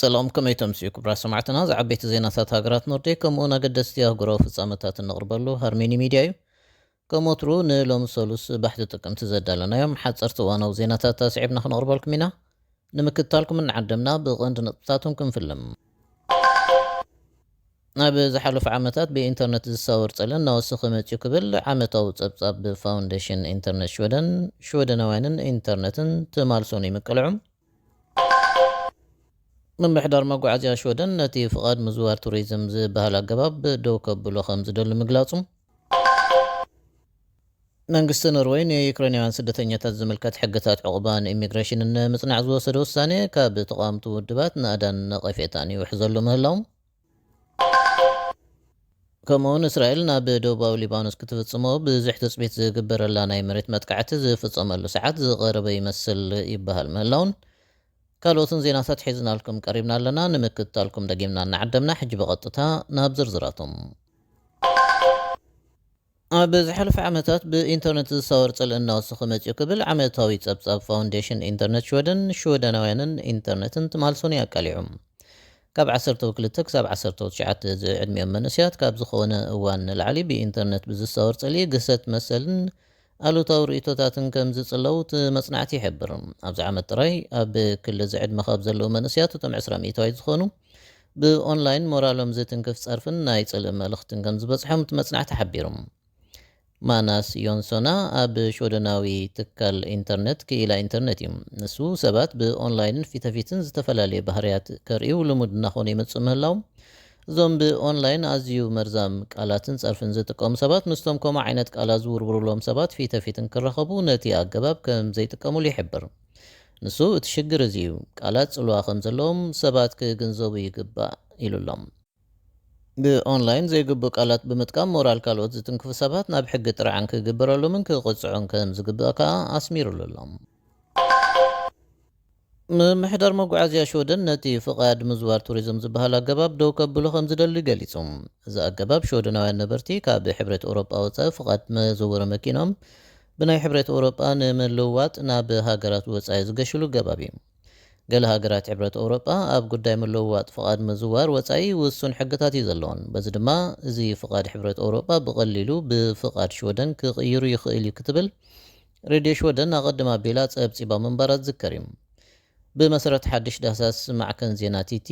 ሰላም፣ ከመይ ተምስዩ ክቡራት ሰማዕትና? ዝዓበይቲ ዜናታት ሃገራት ኖርዴ ከምኡውን ኣገደስቲ ኣህጉራዊ ፍጻመታት እንቕርበሉ ሃርሜኒ ሚድያ እዩ። ከም ወትሩ ንሎሚ ሰሉስ ባሕቲ ጥቅምቲ ዘዳለናዮም ሓጸርቲ እዋናዊ ዜናታት ኣስዒብና ክነቕርበልኩም ኢና። ንምክትታልኩም እናዓደምና ብቐንዲ ነጥብታቶም ክንፍልም። ኣብ ዝሓለፉ ዓመታት ብኢንተርነት ዝሳወር ጸለ እናወሰኸ መጺኡ ክብል ዓመታዊ ጸብጻብ ብፋውንዴሽን ኢንተርነት ሽወደን፣ ሽወደናውያንን ኢንተርነትን ትማል ሰኑይ ምቅልዑ። ምምሕዳር መጓዓዝያ ሽወደን ነቲ ፍቓድ ምዝዋር ቱሪዝም ዝበሃል ኣገባብ ደው ከብሎ ከም ዝደሊ ምግላጹ። መንግስቲ ኖርወይ ንዩክሬናውያን ስደተኛታት ዝምልከት ሕግታት ዕቑባን ኢሚግሬሽንን ንምጽናዕ ዝወሰደ ውሳኔ ካብ ተቓወምቲ ውድባት ናእዳን ነቐፌታን ይውሕዘሉ ምህላው። ከምኡውን እስራኤል ናብ ደቡባዊ ሊባኖስ ክትፍጽሞ ብዙሕ ትጽቢት ዝግበረላ ናይ መሬት መጥቃዕቲ ዝፍጸመሉ ሰዓት ዝቐረበ ይመስል ይበሃል ምህላውን ካልኦትን ዜናታት ሒዝናልኩም ቀሪብና ኣለና። ንምክትታልኩም ደጊምና እናዓደምና፣ ሕጂ ብቐጥታ ናብ ዝርዝራቶም። ኣብ ዝሓለፈ ዓመታት ብኢንተርነት ዝሳወር ጽልኢ እናወሰኸ መጺኡ ክብል ዓመታዊ ጸብጻብ ፋውንዴሽን ኢንተርነት ሽወደን፣ ሽወደናውያንን ኢንተርነትን ትማል ሰኑይ ኣቃሊዑ። ካብ ዓሰርተ ክልተ ክሳብ ዓሰርተ ትሽዓተ ዝዕድሚኦም መንእሰያት ካብ ዝኾነ እዋን ንላዕሊ ብኢንተርነት ብዝሳወር ጽልኢ ግህሰት መሰልን ኣሉታዊ ርእይቶታትን ከም ዝጽለው እቲ መጽናዕቲ ይሕብር። ኣብዚ ዓመት ጥራይ ኣብ ክሊ ዝዕድመ ካብ ዘለዉ መንእሰያት እቶም ዕስራ ሚእታዊት ዝኾኑ ብኦንላይን ሞራሎም ዝትንክፍ ጸርፍን ናይ ጽልኢ መልእኽትን ከም ዝበጽሖም እቲ መጽናዕቲ ሓቢሩ። ማናስ ዮንሶና ኣብ ሽወደናዊ ትካል ኢንተርነት ክኢላ ኢንተርነት እዩ። ንሱ ሰባት ብኦንላይንን ፊተፊትን ዝተፈላለየ ባህርያት ከርእዩ ልሙድ እናኾነ ይመጽእ ምህላው፣ እዞም ብኦንላይን ኣዝዩ መርዛም ቃላትን ጸርፍን ዝጥቀሙ ሰባት ምስቶም ከምኡ ዓይነት ቃላት ዝውርውሩሎም ሰባት ፊተፊትን ክራኸቡ ነቲ ኣገባብ ከም ዘይጥቀሙሉ ይሕብር። ንሱ እቲ ሽግር እዚ እዩ። ቃላት ጽልዋ ከም ዘለዎም ሰባት ክግንዘቡ ይግባእ ኢሉ ኣሎ። ብኦንላይን ዘይግቡእ ቃላት ብምጥቃም ሞራል ካልኦት ዝትንክፉ ሰባት ናብ ሕጊ ጥርዓን ክግበረሎምን ክቕጽዖን ከም ዝግባእ ከኣ ኣስሚሩሉ ኣሎ። ምምሕዳር መጓዓዝያ ሽወደን ነቲ ፍቓድ ምዝዋር ቱሪዝም ዝበሃል ኣገባብ ደው ከብሎ ከም ዝደሊ ገሊጹ። እዚ ኣገባብ ሽወደናውያን ነበርቲ ካብ ሕብረት ኤውሮጳ ወጻኢ ፍቓድ መዘወሪ መኪኖም ብናይ ሕብረት ኤውሮጳ ንምልውዋጥ ናብ ሃገራት ወጻኢ ዝገሽሉ ኣገባብ እዩ። ገለ ሃገራት ሕብረት ኤውሮጳ ኣብ ጉዳይ ምልውዋጥ ፍቓድ ምዝዋር ወጻኢ ውሱን ሕግታት እዩ ዘለዎን። በዚ ድማ እዚ ፍቓድ ሕብረት ኤውሮጳ ብቐሊሉ ብፍቓድ ሽወደን ክቕይሩ ይኽእል እዩ ክትብል ሬድዮ ሽወደን ኣቐድም ኣቢላ ጸብጺባ ምንባራ ዝዝከር እዩ። ብመሰረት ሓድሽ ዳህሳስ ማዕከን ዜና ቲቲ፣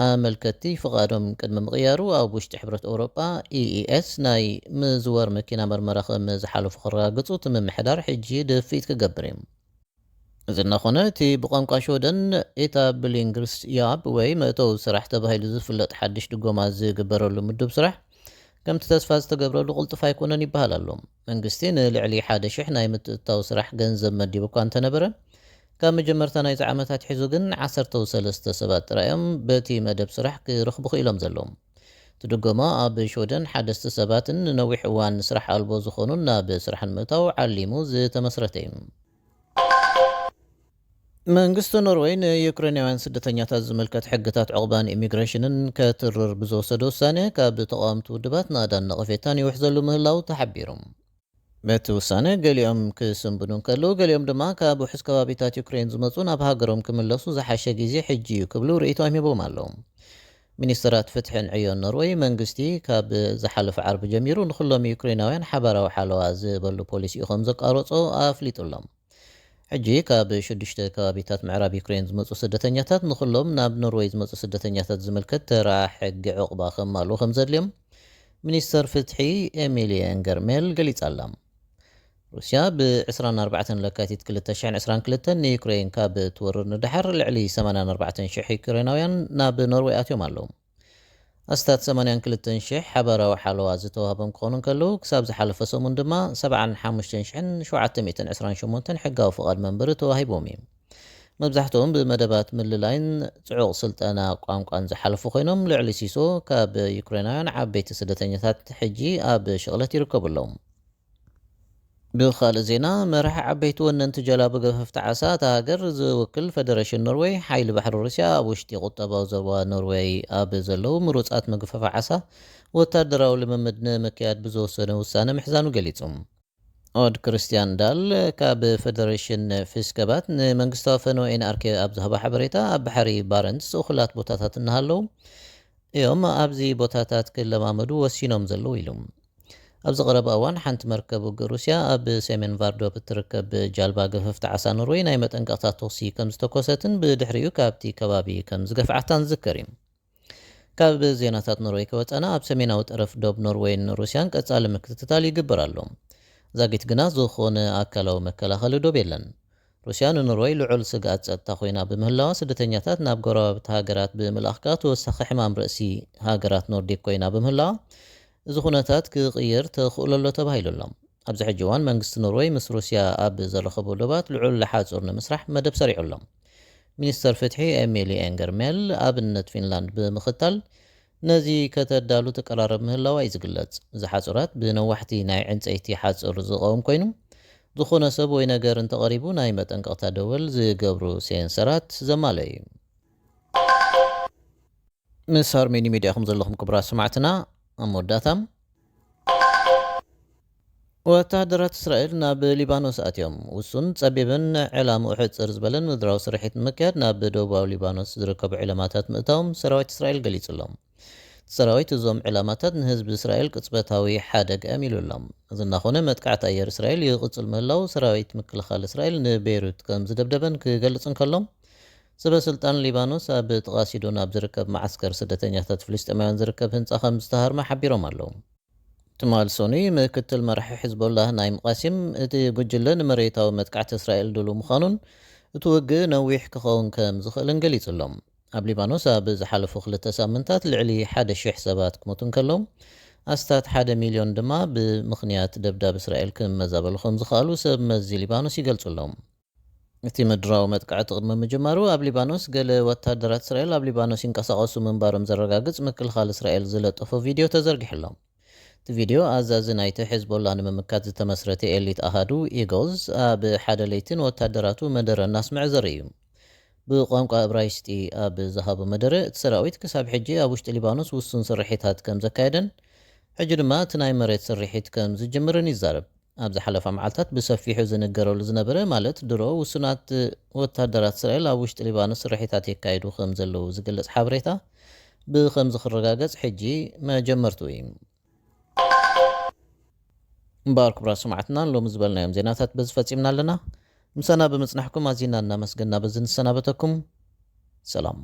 ኣመልከትቲ ፍቓዶም ቅድሚ ምቕያሩ ኣብ ውሽጢ ሕብረት ኤውሮጳ ኢኢኤስ ናይ ምዝዋር መኪና መርመራ ከም ዝሓለፉ ከረጋግጹ እቲ ምምሕዳር ሕጂ ድፍኢት ክገብር እዩ። እዚ እናኾነ እቲ ብቋንቋ ሽወደን etableringsjobb ወይ መእተዊ ስራሕ ተባሂሉ ዝፍለጥ ሓድሽ ድጎማ ዝግበረሉ ምዱብ ስራሕ ከምቲ ተስፋ ዝተገብረሉ ቅልጡፍ ኣይኮነን ይበሃል ኣሎ። መንግስቲ ንልዕሊ ሓደ ሽሕ ናይ ምትእትታው ስራሕ ገንዘብ መዲቡ እኳ እንተነበረ፣ ካብ መጀመርታ ናይዚ ዓመት ኣትሒዙ ግን ዓሰርተ ሰለስተ ሰባት ጥራይ እዮም በቲ መደብ ስራሕ ክረኽቡ ክኢሎም ዘለዉ። እቲ ድጎማ ኣብ ሽወደን ሓደስቲ ሰባትን ንነዊሕ እዋን ስራሕ ኣልቦ ዝኾኑን ናብ ስራሕ ንምእታው ዓሊሙ ዝተመስረተ እዩ። መንግስቲ ኖርወይ ንዩክሬናውያን ስደተኛታት ዝምልከት ሕግታት ዕቑባን ኢሚግሬሽንን ከትርር ብዝወሰደ ውሳኔ ካብ ተቓወምቲ ውድባት ናእዳን ነቐፌታን ይውሕዘሉ ምህላው ተሓቢሩ። በቲ ውሳነ ገሊኦም ክስንብዱ እንከለዉ፣ ገሊኦም ድማ ካብ ውሑስ ከባቢታት ዩክሬን ዝመጹ ናብ ሃገሮም ክምለሱ ዝሓሸ ግዜ ሕጂ እዩ ክብሉ ርእይቶኦም ሂቦም ኣለዉ። ሚኒስትራት ፍትሕን ዕዮን ኖርወይ መንግስቲ ካብ ዝሓለፈ ዓርቢ ጀሚሩ ንኹሎም ዩክሬናውያን ሓባራዊ ሓለዋ ዝበሉ ፖሊሲኡ ከም ዘቋረጾ ኣፍሊጡ ኣሎ። ሕጂ ካብ ሽዱሽተ ከባቢታት ምዕራብ ዩክሬን ዝመጹ ስደተኛታት ንኹሎም ናብ ኖርወይ ዝመጹ ስደተኛታት ዝምልከት ተራ ሕጊ ዕቑባ ከማልኡ ከም ዘድልዮም ሚኒስተር ፍትሒ ኤሚሊ ኤንገርሜል ገሊጻ ኣላ። ሩስያ ብ ዕስራን ኣርባዕተን ለካቲት ክልተ ሽሕን ዕስራን ክልተን ንዩክሬን ካብ ትወርር ንደሓር ልዕሊ ሰማንያን ኣርባዕተን ሽሕ ዩክሬናውያን ናብ ኖርወይ ኣትዮም ኣለዉ። ኣስታት ሰማንያን ክልተን ሽሕ ሓባራዊ ሓለዋ ዝተዋህቦም ክኾኑ እንከለዉ፣ ክሳብ ዝሓለፈ ሰሙን ድማ ሰብዓን ሓሙሽተን ሽሕን ሸውዓተ ሚእትን ዕስራን ሸሞንተን ሕጋዊ ፍቓድ መንበሪ ተዋሂቦም እዩ። መብዛሕትኦም ብመደባት ምልላይን ጽዑቕ ስልጠና ቋንቋን ዝሓለፉ ኮይኖም፣ ልዕሊ ሲሶ ካብ ዩክሬናውያን ዓበይቲ ስደተኛታት ሕጂ ኣብ ሽቕለት ይርከቡ ኣለዉ። ብኻልእ ዜና፣ መራሒ ዓበይቲ ወነንቲ ጀላቡ ገፈፍቲ ዓሳ እታ ሃገር ዝውክል ፈደረሽን ኖርወይ፣ ሓይሊ ባሕሪ ሩስያ ኣብ ውሽጢ ቁጠባዊ ዞባ ኖርወይ ኣብ ዘለዉ ምሩጻት መግፈፊ ዓሳ ወታደራዊ ልምምድ ንምክያድ ብዝወሰነ ውሳነ ምሕዛኑ ገሊጹ። ኦድ ክርስቲያን ዳል ካብ ፈደሬሽን ፊስከባት ንመንግስታዊ ፈነወ ኤንኣርኬ ኣብ ዝሃቦ ሓበሬታ፣ ኣብ ባሕሪ ባረንትስ እኹላት ቦታታት እናሃለዉ እዮም ኣብዚ ቦታታት ክለማመዱ ወሲኖም ዘለዉ ኢሉ። ኣብዚ ቀረባ እዋን ሓንቲ መርከብ ውግእ ሩስያ ኣብ ሰሜን ቫርዶብ እትርከብ ጃልባ ገፈፍቲ ዓሳ ኖርወይ ናይ መጠንቀቕታ ተኹሲ ከም ዝተኮሰትን ብድሕሪኡ ካብቲ ከባቢ ከም ዝገፍዓታን ዝዝከር እዩ። ካብ ዜናታት ኖርወይ ከወፀና፣ ኣብ ሰሜናዊ ጠረፍ ዶብ ኖርወይን ሩስያን ቀጻሊ ምክትታል ይግበር ኣሎ። ዛጊት ግና ዝኾነ ኣካላዊ መከላኸሊ ዶብ የለን። ሩስያ ንኖርወይ ልዑል ስግኣት ጸጥታ ኮይና ብምህላዋ፣ ስደተኛታት ናብ ጎረባብቲ ሃገራት ብምልኣኽካ ተወሳኺ ሕማም ርእሲ ሃገራት ኖርዲክ ኮይና ብምህላዋ፣ እዚ ኩነታት ክቕየር ተኽእሎ ኣሎ ተባሂሉ ኣሎ። ኣብዚ ሕጂ እዋን መንግስቲ ኖርወይ ምስ ሩስያ ኣብ ዘረኸቦ ዶባት ልዑል ሓጹር ንምስራሕ መደብ ሰሪዑ ኣሎ። ሚኒስተር ፍትሒ ኤሚሊ ኤንገርሜል ኣብነት ፊንላንድ ብምኽታል ነዚ ከተዳሉ ትቀራረብ ምህላዋ እዩ ዝግለጽ። እዚ ሓጹራት ብነዋሕቲ ናይ ዕንጸይቲ ሓጹር ዝቐውም ኮይኑ፣ ዝኾነ ሰብ ወይ ነገር እንተቐሪቡ ናይ መጠንቀቕታ ደወል ዝገብሩ ሴንሰራት ዘማልአ እዩ። ምስ ሃርሜኒ ሚድያ ኢኹም ዘለኹም ክቡራት ሰማዕትና። ኣብ መወዳእታ፣ ወተሃደራት እስራኤል ናብ ሊባኖስ ኣትዮም ውሱን ጸቢብን ዕላምኡ ሕጽር ዝበለን ምድራዊ ስርሒት ንምክያድ ናብ ደቡባዊ ሊባኖስ ዝርከቡ ዕላማታት ምእታዎም ሰራዊት እስራኤል ገሊጹ ኣሎ። ሰራዊት እዞም ዕላማታት ንህዝቢ እስራኤል ቅጽበታዊ ሓደጋ እዮም ኢሉ ኣሎ። እዚ እናኾነ፣ መጥቃዕቲ ኣየር እስራኤል ይቕጽል ምህላው ሰራዊት ምክልኻል እስራኤል ንቤይሩት ከም ዝደብደበን ክገልጽ እንከሎ፣ ሰበ ስልጣን ሊባኖስ ኣብ ጥቓ ሲዶን ኣብ ዝርከብ መዓስከር ስደተኛታት ፍልስጤማውያን ዝርከብ ህንጻ ከም ዝተሃርመ ሓቢሮም ኣለዉ። ትማል ሶኑይ ምክትል መራሒ ሕዝቦላህ ናይም ቃሲም፣ እቲ ጉጅለ ንመሬታዊ መጥቃዕቲ እስራኤል ድሉ ምዃኑን እቲ ውግእ ነዊሕ ክኸውን ከም ዝኽእልን ገሊጹ ኣሎ። ኣብ ሊባኖስ ኣብ ዝሓለፉ ክልተ ሳምንታት ልዕሊ ሓደ ሽሕ ሰባት ክሞቱ እንከለዉ፣ ኣስታት ሓደ ሚልዮን ድማ ብምኽንያት ደብዳብ እስራኤል ክመዛበሉ ከም ዝኽኣሉ ሰብ መዚ ሊባኖስ ይገልጹ ኣለዉ። እቲ ምድራዊ መጥቃዕቲ ቅድሚ ምጅማሩ፣ ኣብ ሊባኖስ ገለ ወታደራት እስራኤል ኣብ ሊባኖስ ይንቀሳቐሱ ምንባሮም ዘረጋግጽ ምክልኻል እስራኤል ዝለጠፎ ቪድዮ ተዘርጊሑ ኣሎ። እቲ ቪድዮ፣ ኣዛዚ ናይቲ ሕዝቦላ ንምምካት ዝተመስረተ ኤሊት ኣሃዱ ኢጎዝ ኣብ ሓደ ለይቲ ንወታደራቱ መደረ እናስምዐ ዘርኢ እዩ። ብቋንቋ እብራይስጢ ኣብ ዝሃቦ መደረ፣ እቲ ሰራዊት ክሳብ ሕጂ ኣብ ውሽጢ ሊባኖስ ውሱን ስርሒታት ከም ዘካየደን፣ ሕጂ ድማ እቲ ናይ መሬት ስርሒት ከም ዝጅምርን ይዛረብ። ኣብ ዝሓለፋ መዓልታት ብሰፊሑ ዝንገረሉ ዝነበረ፣ ማለት ድሮ ውሱናት ወታደራት እስራኤል ኣብ ውሽጢ ሊባኖስ ስርሒታት የካይዱ ከም ዘለዉ ዝገልጽ ሓበሬታ ብኸምዚ ክረጋገጽ ሕጂ መጀመርቱ እዩ። እምበኣር ክቡራት ሰማዕትና፣ ሎሚ ዝበልናዮም ዜናታት በዚ ፈጺምና ኣለና። ምሳና ብምጽናሕኩም ኣዚና እናመስገና በዚ ንሰናበተኩም። ሰላም።